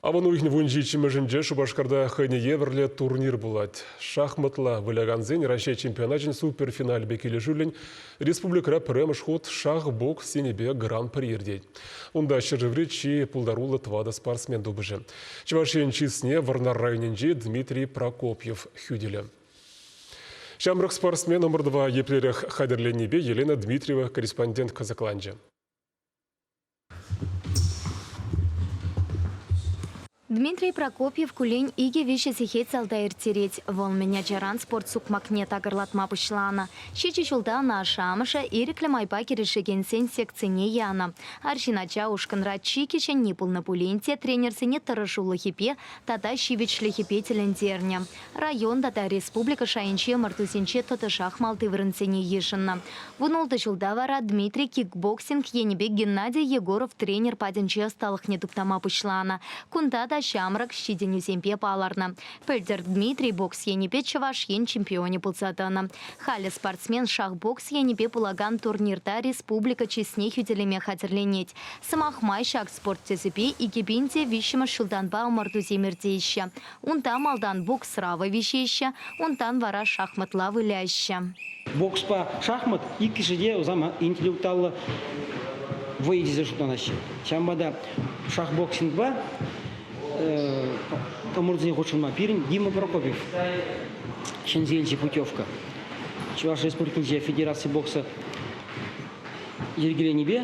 Авӑн уйӑхӗн 17-мӗшӗнче Шупашкарта хӑйне евӗрлӗ турнир пулать. Шахматла вылякансен Раҫҫей чемпионачӗн суперфиналӗпе килӗшӳллӗн республикӑра пӗрремӗш хут шах-бокс енӗпе гран-при иртет. Унта ҫӗршыври чи пултаруллӑ тӑватӑ спортсмен тупӑшӗ. Чӑваш Ен чысне Вӑрнар районӗнчи Дмитрий Прокопьев хӳтӗлӗ. Ҫамрӑк спортсмен ӑмӑртӑва еплерех хатӗрленнипе Елена Дмитриева корреспондент кӑсӑкланчӗ. Дмитрий Прокопьев куллен икӗ-виҫӗ сехет залта ирттерет. Вӑл мӗн ачаран спорт сукмакне такӑрлатма пуҫланӑ. Ҫичӗ ҫулта ӑна ашшӗ-амӑшӗ ирӗклӗ майпа кӗрешекенсен секцине янӑ. Арҫын ача ушкӑнра чи кӗҫӗнни пулнӑ пулин те тренерсене тӑрӑшулӑхӗпе тата ҫивӗчлӗхӗпе тӗлӗнтернӗ. Район тата республика шайӗнчи ӑмӑртусенче тӑтӑшах малти вырӑнсене йышӑннӑ. Вунултӑ ҫулта вара Дмитрий кикбоксинг енӗпе Геннадий Егоров тренер патӗнче ӑсталӑхне туптама пуҫланӑ. Кунта та ҫамрӑк ҫитӗнӳсемпе палӑрнӑ. Пӗлтӗр Дмитрий бокс енӗпе Чӑваш Ен чемпионӗ пулса тӑнӑ. Халӗ спортсмен шахбокс енӗпе пулакан турнирта республика чысне хӳтӗлеме хатӗрленет. Сӑмах май, ҫак спорт тӗсӗпе 2003-мӗш ҫултанпа ӑмӑртусем иртеҫҫӗ. Унта малтан боксра вӑй виҫеҫҫӗ, унтан вара шахматла выляҫҫӗ. Бокспа шахмат иккӗшӗ те ӑсам интеллектуаллӑ вӑй тесе шутланаҫҫӗ. Ҫавӑнпа та шахбоксингпа ӑмӑртусене хутшӑнма пирӗн Дима Прокопьев ҫӗнсе илчӗ путевка. Чӑваш Республикинче федераци бокса йӗркеленипе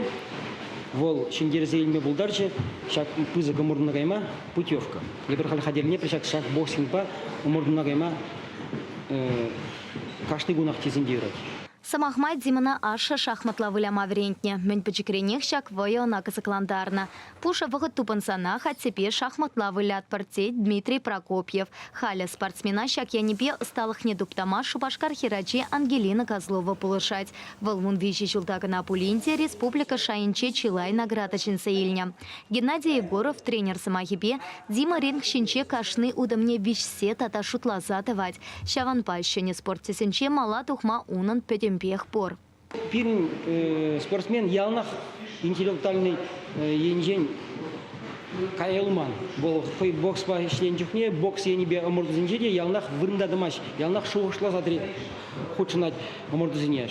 вӑл ҫӗнтерсе илме пултарчӗ ҫак пысӑк ӑмӑртуна кайма путевка. Эпир халь хатӗрлене ҫак шах боксингпа ӑмӑртуна кайма кашни кунах тесен те юрать. Сӑмах май, Димӑна ашшӗ шахматла выляма вӗрентнӗ. Мӗн пӗчӗкренех ҫак вӑйӑ ӑна кӑсӑклантарнӑ. Пушӑ вӑхӑт тупӑнсанах аттепе шахматла вылятпӑр, тет Дмитрий Прокопьев. Халӗ спортсмена ҫак енӗпе ӑсталӑхне туптама Шупашкар хӗрачи Ангелина Козлова пулӑшать. Вӑл 13 ҫулта кӑна пулин те республика шайӗнче чылай награда ҫӗнсе илнӗ. Геннадий Егоров тренер сӑмахӗпе Дима ринг ҫинче кашни утӑмне виҫсе тата шутласа тӑвать. Ҫавӑнпа ҫӗнӗ спорт тӗсӗнче мала тухма унӑн пӗтӗмпех пур. Пирӗн спортсмен яланах интеллектуальнӑй енчен кая юлман. Вӑл хӑй бокспа ӗҫленӗ чухне бокс енӗпе ӑмӑртусенче те яланах вырӑнта тӑмасть, яланах шухӑшласа хутшӑнать ӑмӑртусене.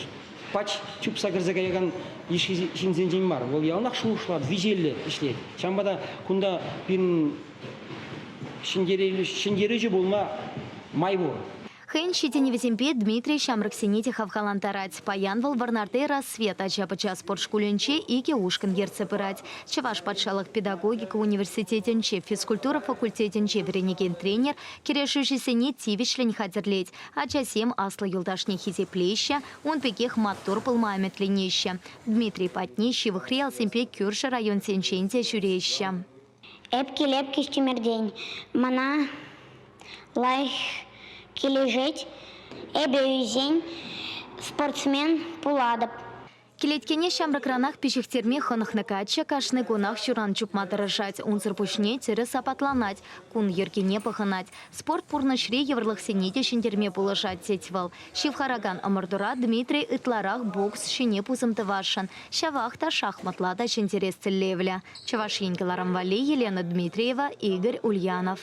Пач чупса кӗрсе каякан йышши ҫынсенчен мар. Вӑл яланах шухӑшлать, виҫеллӗ ӗҫлет. Ҫавӑнпа та кунта пирӗн ҫӗнтерӳҫӗ пулма май пур. Хӑйӗн ҫитӗнӗвӗсемпе Дмитрий ҫамрӑксене те хавхалантарать. Паян вӑл Вӑрнарти «Рассвет» ача-пӑча спорт шкулӗнче икӗ ушкӑн ертсе пырать. Чӑваш патшалӑх педагогика университетӗнче физкультура факультетӗнче вӗренекен тренер кӗрешӳҫӗсене тивӗҫлӗн хатӗрлет. Ачасем аслӑ юлташне хисеплеҫҫӗ, ун пекех маттур пулма ӗмӗтленеҫҫӗ. Дмитрий патне ҫывӑхри ялсемпе кӳршӗ районсенчен те ҫӳреҫҫӗ. Эп килеп Киштимӗртен. Мана лайӑх килӗшет. Эпӗ ӳсен спортсмен пулатӑп. Кӗлеткене ҫамрӑкранах пиҫӗхтерме хӑнӑхнӑ каччӑ кашни кунах ҫуран чупма тӑрӑшать. Унсӑр пуҫне тӗрӗс апатланать, кун йӗркине пӑхӑнать. Спорт пурнӑҫри йывӑрлӑхсене те ҫӗнтерме пулӑшать, тет вӑл. Ҫывхаракан ӑмӑртура Дмитрий ытларах бокс ҫине пусӑм тӑвасшӑн. Ҫавах та шахматла та ҫӗнтерес тӗллевлӗ. Чӑваш Ен кӑларӑм валли Елена Дмитриева, Игорь Ульянов.